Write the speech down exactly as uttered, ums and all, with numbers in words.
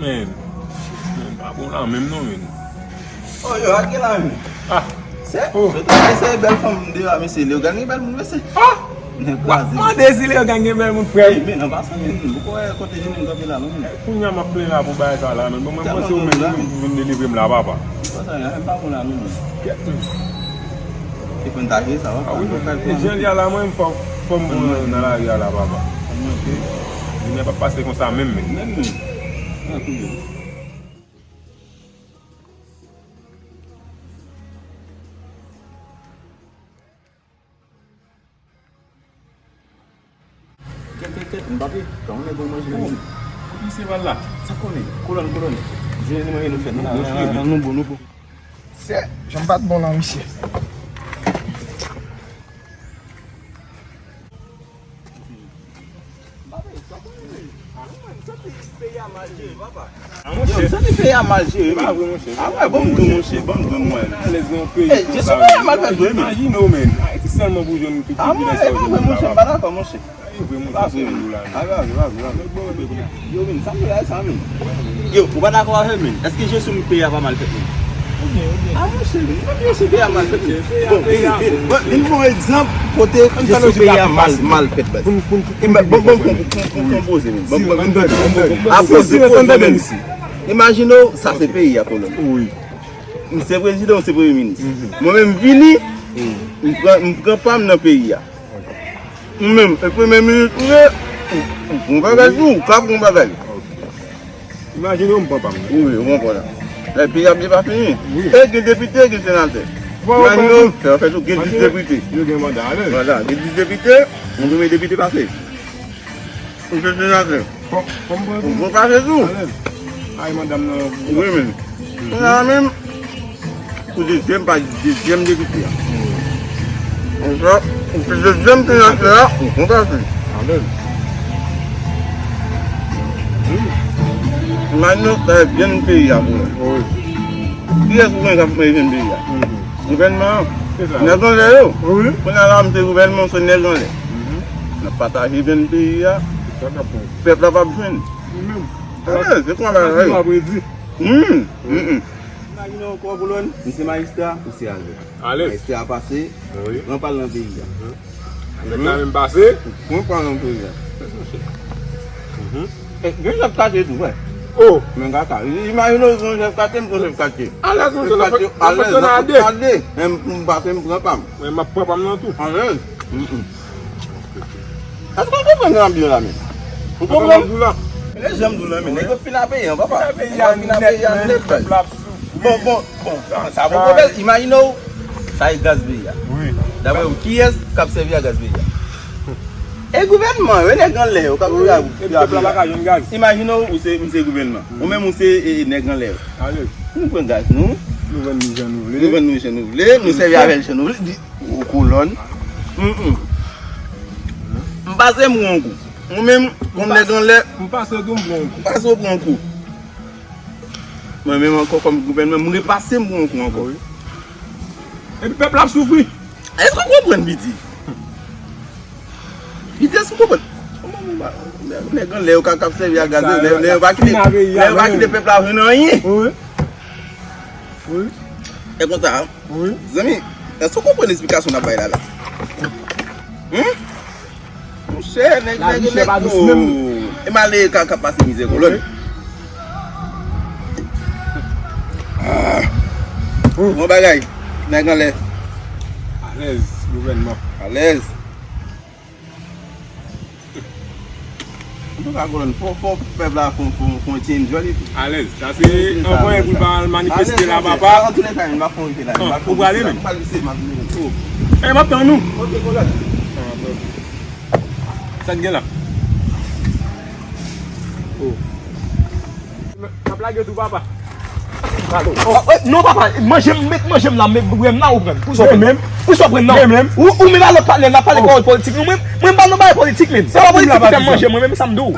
Men, men, pa bon la menm non, men. Oh, yo, ak gen la menm. Ah. Se, oh, yo te eseye bèl fanm deyò a, mesye. Leogane gen bèl moun, mesye. Ah! Nèg kraze. Mande si Leogane gen bèl moun, frè m. Ey, men, an pasan, men, ou kwè kote Jimmy kanpe la, non, men? Kounye a m ap plenn la pou bagay sa la, men. Bon, mwen panse ou menm, ou vin delivre m la, papa. Ou panse anyen, m pa bon la, non, men. Kèt, men. Se pou n ta jere sa, papa. Ah, wi, men. E jan l ye a la, mwen, fò, fò m bon nan, nan lari a la, papa. Li men pa pase konsa menm, men. Menm, men. An kou yo. Kèt, kèt, kèt, Mbappé, ka yon nèg manje menm. Kote misye pral la? Sa konnen? Kolòn, kolòn. Jezi manje nou fèt. Bon, bon, nou bon, nou bon. Sè, jan m pa t bon la, mesye. Mbappé, sa konnen? Mwen, m santi peyi a mal jere, papa. Ah, monchè. Yo, m santi peyi a mal jere, men. Se pa vre, monchè. Ah, wè, bon, m di w, monchè, bon, m di w, mwen. Alèz nan yon peyi konsa, Jezi, peyi a mal fèt vre, men. Imajine w, men. Ayiti sèlman pou jwenn tout privilèj sa yo jwenn la, papa. Ah, mwen, e pa vre, monchè, m pa dakò, monchè. E vre, monchè, se vre la, men. Ah, pa vre, pa vre, pa vre. Yo, men, sa m di la, sa, men. Yo, ou pa dakò avè m, men? Èske Jezi, peyi a pa mal fèt, men? Ah, monchè, men, mwen, Jezi, peyi a mal fèt, men. Bon, vin, vin, vin, vin, vin, bon egzanp kote Jezi, peyi a mal, mal fèt, baz. Bon, bon, bon, bon, bon, bon, poze, men. Bon, bon, bon, bon, bon, bon. Apoze, poze, men. Imajine w, sa se peyi a, kolòn. Wi. M se prezidan, ou se premye minis. Mhm. Mwen menm vini, m pran, m pran pa m nan peyi a. Ou menm, e premye minis ou ye, ou, ou, ou bagay sou, ou ka pran bagay. Imajine w, m pran pa m. Wi, ou pran pa w la. Lè peyi ap byen pa fini. Wi. E gen depite, gen senatè. Imajine w, fè, fè tou, gen dis depite. Yo gen manda, alèz. Vwala, gen dis depite, yon premye depite pase. Ou se senatè. Fò, fò m pran tou. Ou pase tou. Alèz. Ay, madanm nan. Wi, men. Kounye a menm, ou dezyèm pa dezyèm depite a. Konsa, ou se dezyèm senatè a, ou konn pase. Alèz. Imajine w, sa e byen peyi a pou mwen. Wi. Kiyès ou konnen k ap mennen peyi a? Gouvènman an. Nèg anlè yo. Wi. Kounye a la, m se gouvènman, se nèg anlè. N ap pataje byen peyi a. Pèp la p ap jwenn. Wi menm. Alèz, se konsa bagay yo ye. Wi. Imajine w ankò, kolòn, m se majistra, ou se alèz. Alèz. Majistra a pase, pran pa l nan peyi a. Alèz la menm pase. Pran pa l nan peyi a. E, gen chèf katye tou, wè. Oh. Men kaka. Imajine w se yon chèf katye, m se yon chèf katye. Alèz, monchè, n ap fonksyone a de. Alèz, men m pase, m pran pa m. Men m ap pran pa m nan tou. Alèz. Èske w konprann jan m ap di w la, men? Ou konprann? Men jan m di w la, men, nèg yo fin a peyi a, papa. Fin a peyi a nèt, men pèp la ap soufri. Bon, bon, bon, sa poko bèl. Imajine w, sa e gaz peyi a. Wi. Daprè w, kiyès k ap sèvi a gaz peyi a? E gouvènman, e nèg anlè yo k ap sèvi a gaz. Epi pèp la pa ka jwenn gaz. Imajine w, ou se, ou se gouvènman. Ou menm ou se, e, e, nèg anlè yo. Alèz. Nou pran gaz nou. Nou vann nou jan nou vle. Nou vann nou jan nou vle, nou sèvi avè l jan nou vle. Gwo kolòn. M pase m pran yon kou. Ou menm, kòm nèg anlè. M pase w tou, m pran yon kou. M pase w pran yon kou. Mwen menm ankò kòm gouvènman, m repase m pran yon kou ankò. Wi. Epi pèp la ap soufri. Èske w konprann, piti? Piti, èske w konprann? Nèg anlè yo k ap sèvi a gaz, lè, lè yo pa kite, lè yo pa kite pèp la jwenn anyen. Wi. Wi. E konsa, wi. Zanmi, èske w konprann esplikasyon n ap bay la, la? Hum? Monchè, nèg, nèg, nèg, oh. E malere k ap pase mizè, kolòn. Ah. Bon bagay, nèg anlè. Alèz, gouvènman. Alèz. Antouka, kolòn, fò, fò pèp la fon, fon, fon ti enjoy li tou. Alèz, sa se anvan pou l pa al manifeste la, papa. Antoulèka, m pa fon rete la. Ou prale menm? M pral lise, m ap vini. E, m ap tann ou. Ok, kolòn. Sa k gen la? Oh. M ap lage tou, papa. Oh, oh, non, papa, manje m, met manje m la, met bwè m la, ou pran. Pou sa w pran. Pou sa w pran, non. Ou, ou menm a lòt patnè, n ap pale pawòl politik, nou, mwen, mwen m pa nan bagay politik, menm. Se pa politik ki fè m manje, mwen menm, sa m di w.